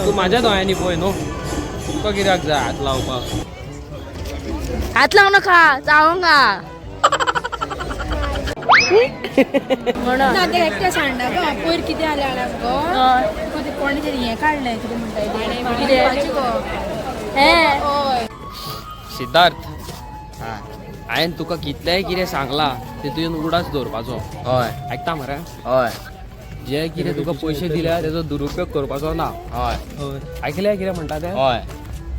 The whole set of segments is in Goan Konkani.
तूं म्हाज्या दोळ्यांनी पळय न्हू, तुका कित्याक जाय हात लावपाक? हात लावू नका, चावंगा म्हणून. ना, ते एकटे सांडा गो. पयर कितें जालें जाणा गो? हय. तुका ते कोणें तरी हें काडलें, कितें म्हणटा तें? कितें? गो. हे. हय. सिद्धार्थ, हांवें तुका कितलेंय कितें सांगलां तें तुवें उगडास दवरपाचो. हय. आयकता मरे? हय. जे कितें तुका पयशे दिल्या तेजो दुरुपयोग करपाचो ना. हय. आयकलें कितें म्हणटा तें? हय.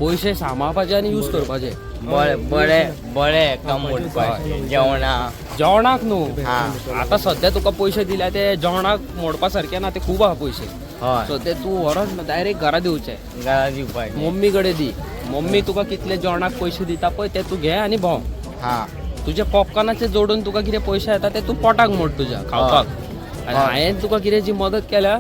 पयशे सांबाळपाचे आनी यूज करपाचे. बरें बरें बरें, हेका मोडपाक जेवणा. जेवणाक न्हू. हा. आतां सद्या तुका पयशे दिल्या ते जेवणाक मोडपा सारके ना, ते खूब आहा पयशे. हय. सो ते तूं व्हरोन डायरेक्ट घरा दिवचे. घरा दिवपाक. मम्मी कडेन दी. मम्मी तुका कितले जेवणाक पयशे दिता पळय ते तूं घे आनी भोंव. हा. तुजे पॉपकॉर्नाचे जोडून तुका कितें पयशे येता ते तूं पोटाक मोड तुज्या खावपाक. आनी हय. हांवें तुका कितें जी मदत केल्या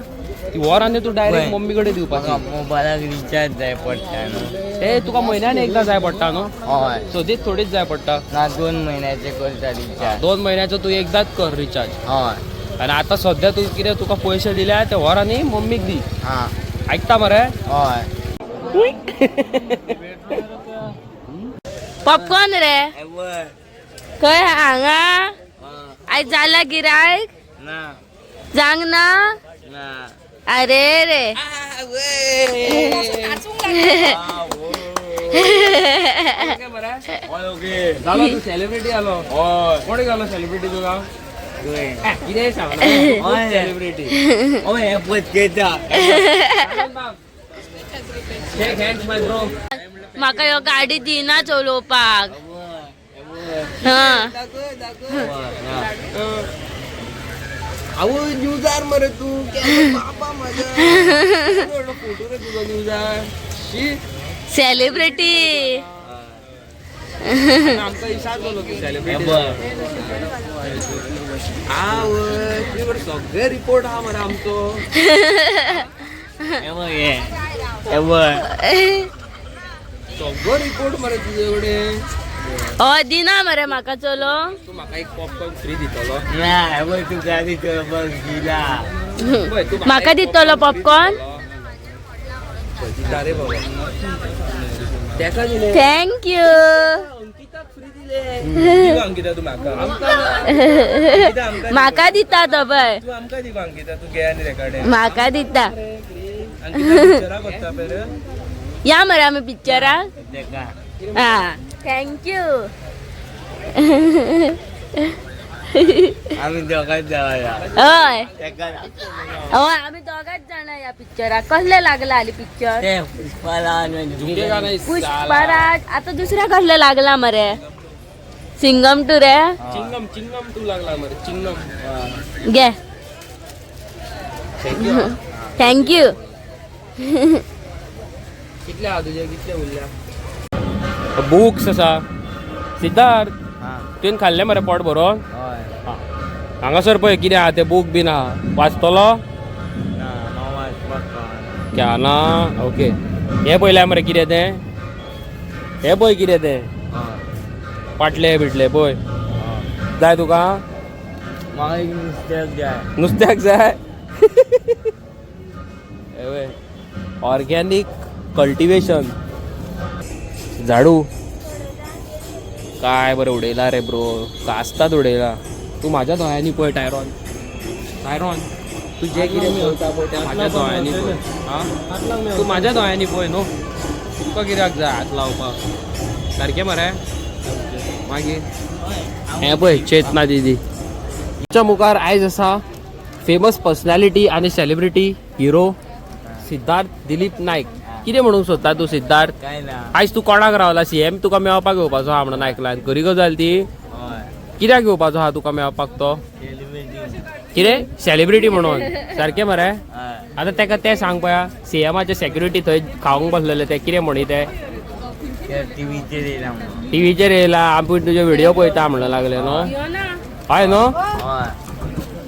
ती व्हर आनी तूं डायरेक्ट पळय. मम्मी कडेन दिवपाची. म्हाका मोबायलाक रिचार्ज जाय पडटा न्हू. ते तुका म्हयन्यान एकदां जाय पडटा न्हू? हय. सदींच थोडीच जाय पडटा. ना, 2 म्हयन्याचे करता रिचार्ज. 2 म्हयन्याचो तूं एकदांच कर रिचार्ज. हय. आनी आतां सद्या तूं कितें तुका पयशे दिल्या ते व्हर आनी मम्मीक दी. हा. आयकता मरे? हय. पॉपकॉर्न रे. खंय हांगा आयज जाला गिरायक? ना. जांग ना? ना. अरे रे. जालो तूं सेलिब्रिटी जालो. कोण घालो सेलिब्रिटी तुका? कितें सांगना, सेलिब्रिटी. हय, हें पचकेता. Shake hands, my bro. म्हाका ह्यो गाडी दिना चलोवपाक. हा. आवय, न्यूजार मरे तूं. बाबा माझ्या, फोटो रे तुजो न्यूजार. शी. सेलिब्रिटी. आमकां इशार जालो तूं सेलिब्रिटी. आवय, तुजे कडेन सगळे रिपोर्ट आहा मरे आमचो. हे बघ. सगळो रिपोर्ट मरे तुजे कडेन. हय, दिना मरे म्हाका चलो. तूं म्हाका एक पॉपकॉर्न फ्री दितलो? ना, हे बघ, तुका दितलो बघ दिला. पळय, तूं म्हाका एक दितलो popcorn free popcorn? दितलो? पळय, दिता रे बाबा तेका दिले. Thank you. अंकिताक फ्री दिले. दी गो अंकिता तूं म्हाका, आमकां ना. अंकिता, आमकां दी. म्हाका दिता तो पळय. तूं आमकां दी गो अंकिता, तूं घे आनी रेकॉर्ड. म्हाका दिता. अंकिता पिक्चराक वता पळय. या मरे आमी पिक्चराक. तेका. हा, thank you. आमी दोगांच जावया. हय. तेका. हय, आमी दोगांच जाणां ह्या पिक्चराक. कसलें लागला हाली पिक्चर? ते पुष्पाला. झुकेगा नाही साला. पुष्पराज. आता दुसऱ्या कसलें लागला मरे? सिंगम टू रे. चिंगम, चिंगम तू लागला मरे, चिंगम. घे. Thank you. Thank you. कितले आहा तुजे, कितले उरल्या बुक्स आसा? सिद्धार्थ, तुवें खाल्लें मरे पोट भरोन? हय. हांगासर पळय कितें आहा तें. बूक बीन आहा, वाचतलो? ना, म्हाका वाचपाक कळना. क्या ना? ओके, हें पळयल्या मरे कितें तें? हें पळय कितें तें. हय. पाटले बिटले पळय. जाय तुका? म्हाका एक नुस्त्याक जाय. नुस्त्याक जाय? हेवय ऑर्गॅनीक कल्टिवेशन. झाडू काय बरं उडयला रे ब्रो, कास्तात उडयला. तूं म्हाज्या दोळ्यांनी पळय टायरॉन, टायरॉन, तूं जें कितें पळयता पळय तें म्हाज्या दोळ्यांनी पळय. आं, तूं म्हाज्या दोळ्यांनी पळय न्हू, तुका कित्याक जाय हात लावपाक? सारकें मरे. मागीर हें पळय, चेतना दिदी. तुमच्या मुखार आयज आसा फेमस पर्सनॅलिटी आनी सेलिब्रिटी हिरो सिद्धार्थ दिलीप नायक. कितें म्हणूंक सोदता तूं सिद्धार्थ? काय ना. आयज तूं कोणाक रावला? सीएम तुका मेळपाक येवपाचो आहा म्हणून आयकलां, खरी गजाल ती? हय. कित्याक येवपाचो आहा तुका मेळपाक तो? सेलिब्रिटी. कितें सेलिब्रिटी म्हणून? सारकें मरे. हय. आतां तेका तें सांग पळया, सीएमाचे सेक्युरिटी थंय खावंक बसलेले ते कितें म्हणी ते? ते टिवीचेर येयला म्हणून. टिवीचेर येयला, आपूण तुजे व्हिडिओ पळयता म्हणून लागले न्हू? हय न्हू? हय.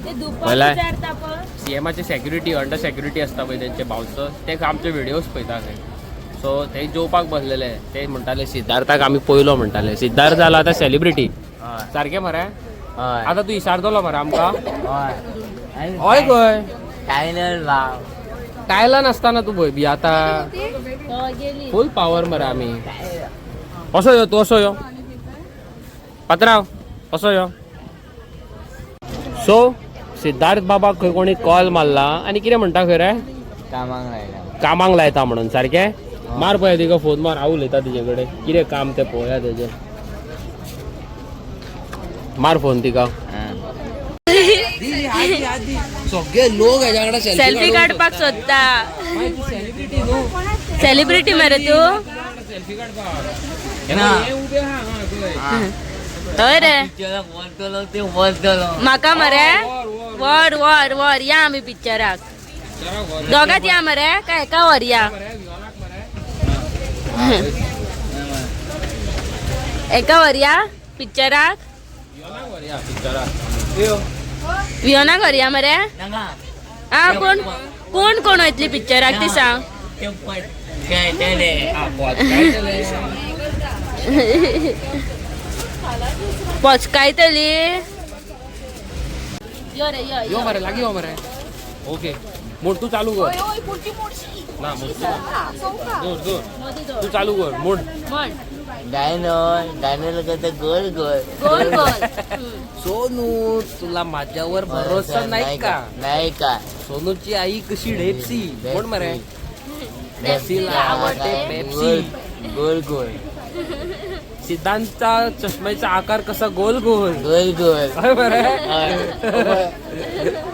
ते दुपार पळयलाय? विचारता पळय. सीएमाचे सेक्युरिटी, अंडर सेक्युरिटी आसता पळय तेंचे बाउन्सर, ते आमचे व्हिडियोज पळयता थंय. सो ते जेवपाक बसलेले, ते म्हणटाले सिद्धार्थाक आमी पयलो म्हणटाले. सिद्धार्थ जाला आतां सेलिब्रिटी. हय. सारकें मरे. हय. आतां तूं इसारतलो मरे आमकां? हय. हय खंय. टायलर भाव. टायला नासताना तू भंय आता. गेली. फुल पावर मरे आमी. असो यो तूं, असो यो पात्राव, असो यो. सो सिद्धार्थ बाबाक खंय कोणी कॉल मारला आनी कितें म्हणटा खंय रे? कामाक लायला. कामाक लायता म्हणून सारकें. मार पळय तिका फोन मार, हांव उलयता तिजे कडेन. कितें काम तें पळोवया तेजें. मार फोन तिका. सगळे लोक हेज्या कडेन सेल्फी काडपाक सोदता. सेलिब्रिटी मरे तू. सेल्फी काडपाक ना. उबे आहा हांगा. हय रे. पिक्चराक वतलो ते वतलो. म्हाका मरे वर वर वर या आमी पिक्चराक. दोगात या मरे काय एका वर या? एका वर या पिक्चराक. वियोनाक व्हरया मरे. नाका. आ कोण कोण कोण वयतली पिक्चराक ती सांग. ते पटकायतले. पचकायतली. यो रे यो. यो मरे, लागीं यो मरे. ओके, मोड तूं चालू कर. ना मोड दूर दूर. तूं चालू कर मोड. म्हण. डायनोर डायनोर कसं गोल गोल. गोल गोल. सोनू, तुला माझ्यावर भरोसा नाही का? नाही का? सोनूची आई कशी ढेपसी. कोण मरे? पेप्सीला आवडते पेप्सी. गोल गोल. सिद्धांतचा चष्म्याचा आकार कसा गोल गोल. गोल गोल. हय मरे.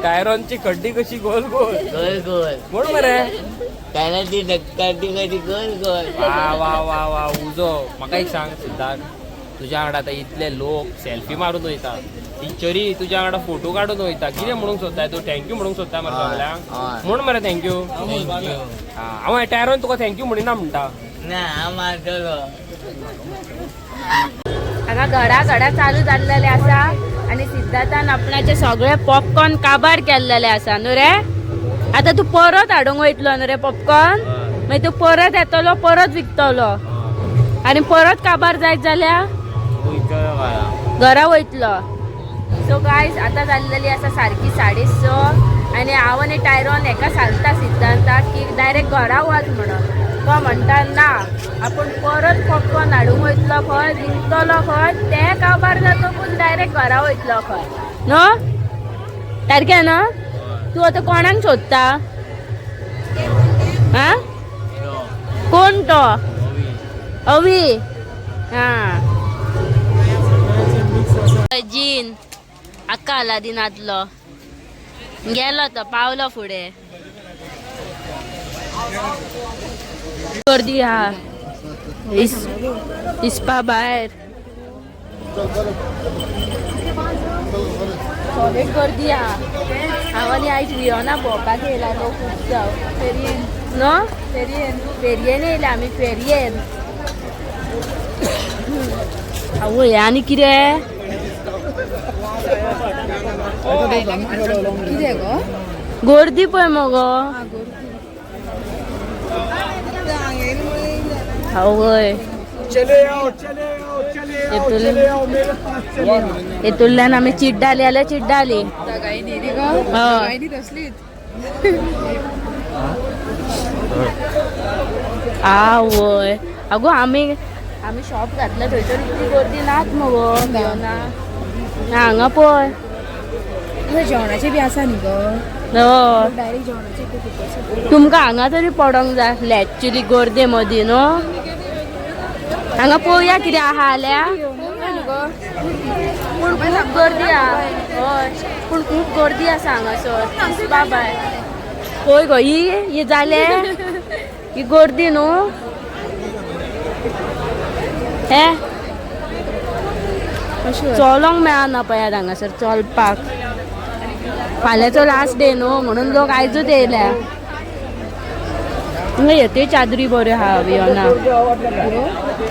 टायरॉनची खड्डी कशी गोल गोल. गोल गोल. कोण मरे? त्याला ती धक्काटी कशी गोल गोल. वा वा वा वा. उजो म्हाका एक सांग सिद्धांत, तुज्या वांगडा आतां इतले लोक सेल्फी मारून वयता, टिचरी तुज्या वांगडा फोटो काडून वयता, कितें म्हणूंक सोदताय तूं? थँक्यू म्हणूंक सोदता मरे सगळ्यांक? हय. म्हूण मरे thank you. Thank you. हांव टायरॉन तुका thank you म्हणिना म्हणटा. ना हांव मारतलो. हांगा घडा घडा चालू जाल्लेले आसा आनी सिद्धार्थान आपणाचे सगळे पॉपकॉर्न काबार केल्लेले आसा न्हू रे. आतां तूं परत हाडूंक वयतलो न्हू रे पॉपकॉर्न? मागीर तूं परत येतलो, परत विकतलो आनी परत काबार जायत जाल्यार वयतलो घरा. घरा वयतलो. सो गायज आतां जाल्लेली आसा सारकी 6:30 आनी हांव आनी टायरॉन हेका सांगता सिद्धांताक की डायरेक्ट घरा वच म्हणून. तो म्हणटा ना, आपूण परत पॉपकॉर्न हाडूंक वयतलो खंय, विकतलो खंय, ते काबार जातकूच डायरेक्ट घरा वयतलो खंय न्हू. सारकें न्हू? तूं आतां कोणाक सोदता? आं, कोण तो? अवी. हां, जीन अक्का अलादीनातलो गेलो तो पावलो फुडें. गर्दी हा इसपा भायर सॉलिड गर्दी हा. हांव आनी आयज वियोना भोंवपाक येयला लोक खूब जाव फेरयेन. न्हू. फेरयेन. फेरयेन येयला आमी फेरयेन. आवय हें आनी कितें? कितें गो? गर्दी पळय मगो. आवय हेतुल्यान आमी चिड्डाली जाल्यार चिड्डाली. दगाई न्ही ती गो. हय. दगाई न्ही तसलीच. आवय अगो आमी आमी शॉप घातला थंयसर इतली गर्दी नात मगो. ना हांगा पळय. जेवणाचे बी आसा न्ही गो. हय. डायरेक्ट जेवणाचे. तुमकां हांगा तरी पडोंक जाय आसलें एक्चुली गर्दे मदीं न्हू. हांगा पळोवया कितें आहा जाल्यार. पूण खूब गर्दी आहा. हय, पूण खूब गर्दी आसा हांगासर. बाबाय पळय गो ही ही जालें ही गर्दी न्हू. हे चलोंक मेळना पळयात हांगासर चलपाक. फाल्यांचो लास्ट डे न्हू म्हणून लोक आयजूच येयल्या. हांगा त्यो चादरी बऱ्यो आहा वियोना.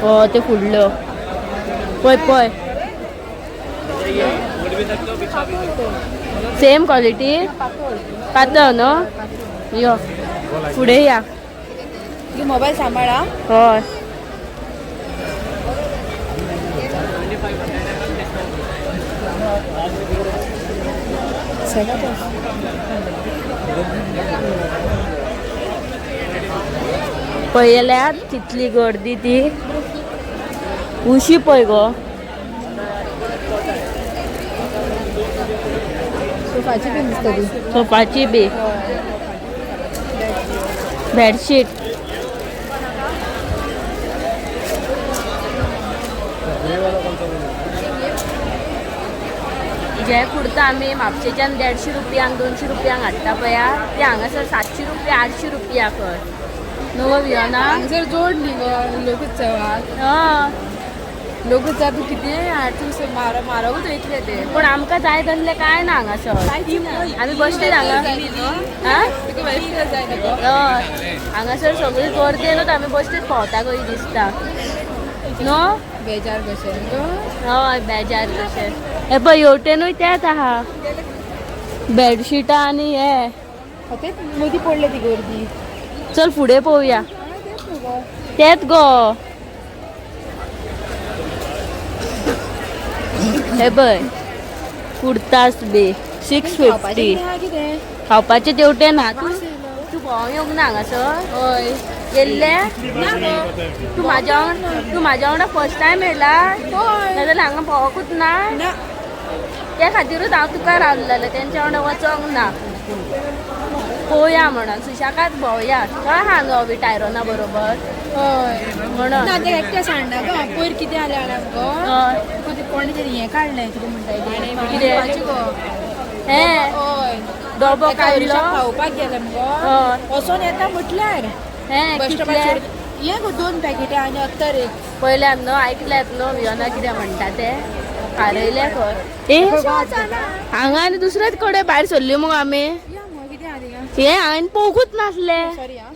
हय त्यो फुडल्यो पळय पळय सेम क्वॉलिटी पातळ न्हू. यो फुडें या. मोबायल सांबाळा. हय. पळयल्यार कितली गर्दी ती. उशी पळय गो. सोफाची बी दिसता ती. सोफाची बी बेडशीट. जे कुर्ता आमी म्हापशेच्यान 150 रुपयांक 200 रुपयांक हाडटा पळया, ते हांगासर 700 रुपया 800 रुपया खंय. न्हू गो वियोना? हांगसर जोड न्ही गो लोकोत्सवाक. हय. लोकोत्सव तूं कितेंय हाड, तूं म्हारगूच वयतले ते. पूण आमकां जाय तसलें कांय ना हांगासर. आमी बसले हांगा. आं, तुका वेस्टर्न जाय न्ही गो? हय, हांगासर सगळी गर्देनूच आमी बसलीच भोंवता कशी दिसता न्हू. बेजार कशें न्ही गो? हय, बेजार कशें. हे पळय हेवटेनूय तेंच आहा, बेडशिटां आनी हे. तेच मदीं पडले ती गर्दी. चल फुडें पळोवया. तेच न्हू गो. तेच गो. हे पळय कुर्तास बी 650. कितें खावपाचें तेवटेन ना. तूं तूं भोंवंक येवंक ना हांगासर? हय. येल्ले तूं म्हाज्या वांगडा? तूं म्हाज्या वांगडा फर्स्ट टायम येयला? हय. नाजाल्यार हांगा भोंवकूच ना. ना. त्या खातीरूच हांव तुका रावलेलें, तेंच्या वांगडा वचोंक ना. पळोवया म्हणून सुशेगाद भोंवया. खंय आहा न्हू बी टायरोना बरोबर. हय. म्हणून. ना, ते एकटें सांडना गो. पयर कितें जालें जाणा गो? हय. तुका ते कोणें तरी हें काडलें, कितें म्हणटा तें? कितें? खावपाचें गो. हे हय. डबो एका काडलो. हरीशाक खावपाक गेलें मगो. हय. वचोन येता म्हटल्यार हे बस कितले? स्टॉपाचेर हें गो 2 पॅकेटां आनी अत्तर एक. पयल्यात न्हू, आयकल्यात न्हू वियोना कितें म्हणटा तें? हारयलें खंय. ए, हांगा आनी दुसरेच कडेन भायर सरली मुगो आमी. या मगो, कितें आहा थिंगा? हे हांवें पळोवंकूच नासलें. सॉरी आं.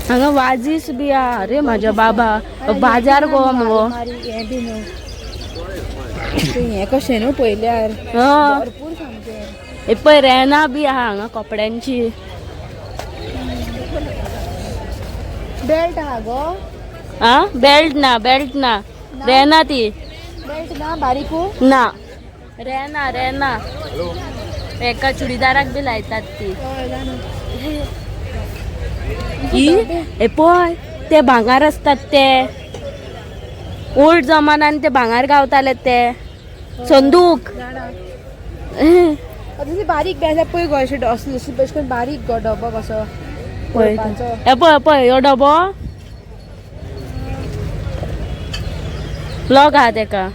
हांगा वाजीस बी आहा. अरे म्हाज्या बाबा, बाजार गो मगो. हें बी न्हू तें हें कशें न्हू पयल्यार. हय. भरपूर सामकें. हे पळय रेना बी आहा हांगा कपड्यांची. बेल्ट आहा गो. आ, बेल्ट ना, बेल्ट ना, रेना ती. बेल्ट ना बारीकू? ना, रेना रेना. एका चुडीदाराक बी लायतात ती. हय जाणा. ही हे पळय ते भांगर आसतात ते, ओल्ड जमानान ते भांगर गावताले ते संदूक. जाणा. तशी बारीक बी आसा पळय गो, अशें असले अशें करून बारीक गो डबो कसो पळय पळोवपाचो. हे पळय पळय ह्यो डबो लॉक आहा तेका.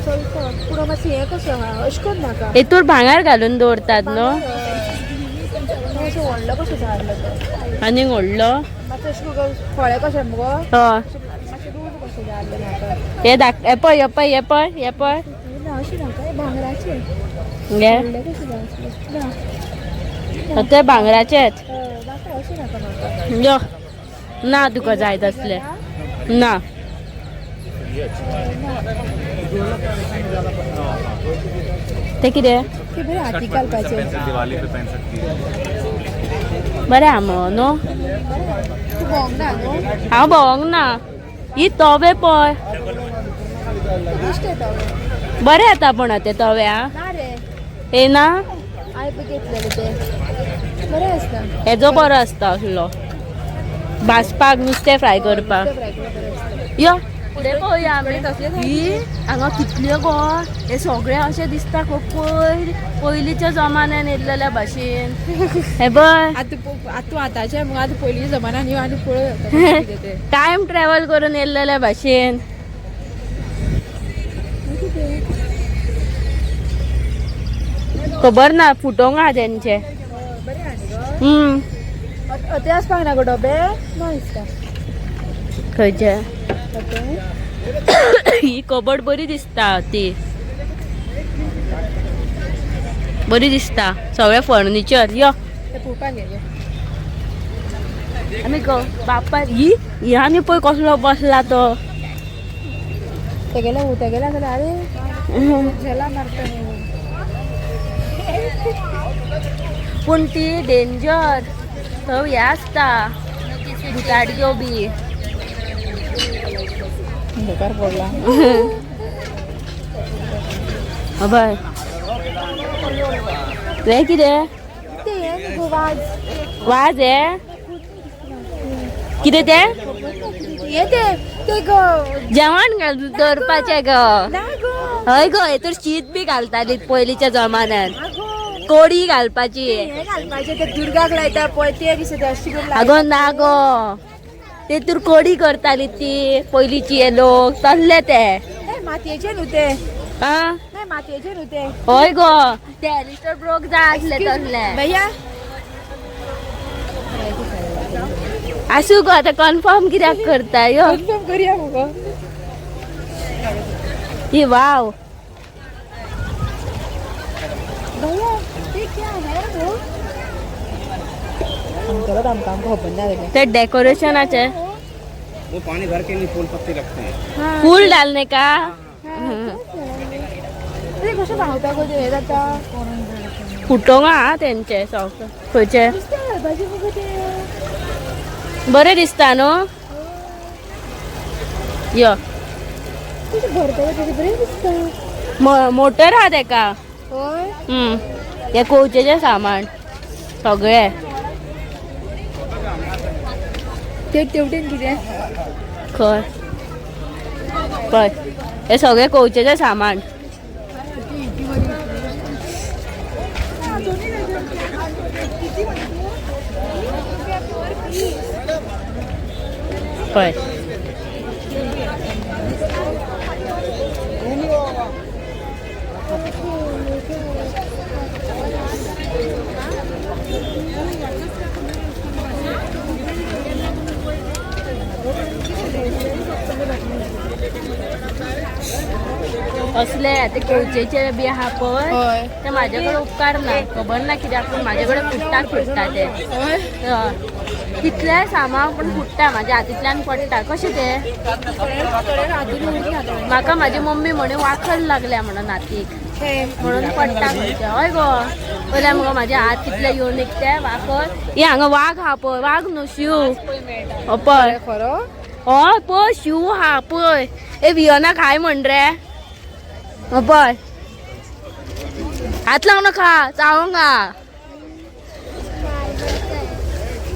चलता पूण मातशें हें कसो आहा अशें करून नाका. हेतूर भांगर घालून दवरतात न्हू. मातशें व्हडलो कसो जाय तो. आनी व्हडलो. मातशें अशें करून फळे कशें मुगो. हय. मातशें रोज कशें जाय आसलें म्हाका. हे धाक, हे पळय हे पळय हे पळय हे पळय. ना, अशें नाका, हें भांगराचें. घे. व्हडलें कशें जाय आसलें ना. ते भांगराचेच. हय, नाका अशें नाका म्हाका. यो, ना तुका जाय तसले ना. ते कितें? ते बरें हातीक घालपाचें. दिवाली पे पहन सकती है. बरें आहा मगो न्हू. तूं भोंवंक ना न्हू? हांव भोंवंक ना. ही तवे पळय. बेश्टे तवे. बरें येता पूण ते तवे. आ, ना रे. येना. हांवें पळय घेतलेले ते बरें आसता. हेजो बरो आसता असलो भाजपाक, नुस्तें फ्राय करपाक. नुस्तें फ्राय करपाक बरें आसता. यो फुडें पळोवया आमी. ही हांगा कितल्यो गो, हे सगळे अशें दिसता खूब पयर पयलींच्या जमान्यान येयल्लेल्या भाशेन. हे पळय. आतां आतां तूं आतांचें मुगो, आतां पयलींच्या जमान्यान यो आनी पळय आतां कितें तें. टायम ट्रॅवल करून येयल्लेल्या भाशेन. खबर ना, फुटोंक आहा तेंचे. बरें आहा न्ही गो? ते आसपाक ना गो डबे ना दिसता. खंयचे? ओके. ही कबड बरी दिसता, ती बरी दिसता सगळें फर्निचर. यो. ते पळोवपाक गेले. आमी गो बाप्पा. ही ही आनी पळय कसलो बसला तो. तेगेले तेगेले आसले अरे झेला मारता न्हू. पूण ती डेंजर, थंय हें आसता भुताडक्यो बी. बेकार पडला. अभय हे कितें ते हे न्ही गो वाज. वाज हे कितें तें? हे ते ते गो. जेवण घाल दवरपाचें गो. ना गो. हय गो, हेतूर शीत बी घालताली पयलींच्या जमान्यान. ना गो. कोडी घालपाची. हे घालपाचें ते दुर्गाक लायता पळय ते दिसता अशी करून लायता. अगो ना गो, तेतूर कोडी करताली ती पयलींची हे लोक तसले ते. हे मातयेचे न्हू ते. आ नाही मातयेचे न्हू ते. हय गो, ते एलिस्टर ब्रोक जाय आसले तसले. भैया. आसूं गो, आतां कन्फर्म कित्याक करता यो. कन्फर्म करूया मुगो. ही वाव. भैया ते क्या है वो? आमकां आमकां आमकां खबर ना तेजें. ते डेकोरेशनाचे. वो पानी भर के नहीं फूल पत्ते रखते हैं. फूल डालने का. ते कशें व्हांवता गो ते हें जाता. फुटोंक आहा तेंचे सगळे खंयचे. नुस्तें घालपाचें मुगो तें. बरें दिसता न्हू यो. कशें भरता गो तेजें बरें दिसता. मोटर आहा तेका. हय. हे कोवचेचें सामान सगळें. ते तेवटेन कितें? खंय पळय हे सगळें कोवचेचें सामान. पळय असले ते कोवचेचे बी आहा पळय. हय. ते म्हाजे कडेन उपकार ना, खबर ना कित्याक, पूण म्हाजे कडेन फुट्टा फुट्टा ते. हय. हय. कितलेंय सामान पूण फुट्टा, म्हाज्या हातींतल्यान पडटा. कशें तें? म्हाका म्हाजी मम्मी म्हणे वाखर लागल्या म्हणून हातीक, म्हणून पडटा खंयचें. हय गो, पयल्या मुगो म्हाजे हात कितले येवन निकते वाखर. हे हांगा वाग आहा पळय, वाग न्हू शिव. हो पळय. खरो. हय पळय शिव आहा पळय. ए वियोना खाय म्हण रे. हो पळय, हात लावूं नाका, चावंक हा.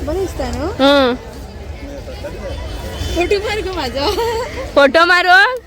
बरें दिसता न्हू. फोटो मार गो म्हाजो. फोटो मारून.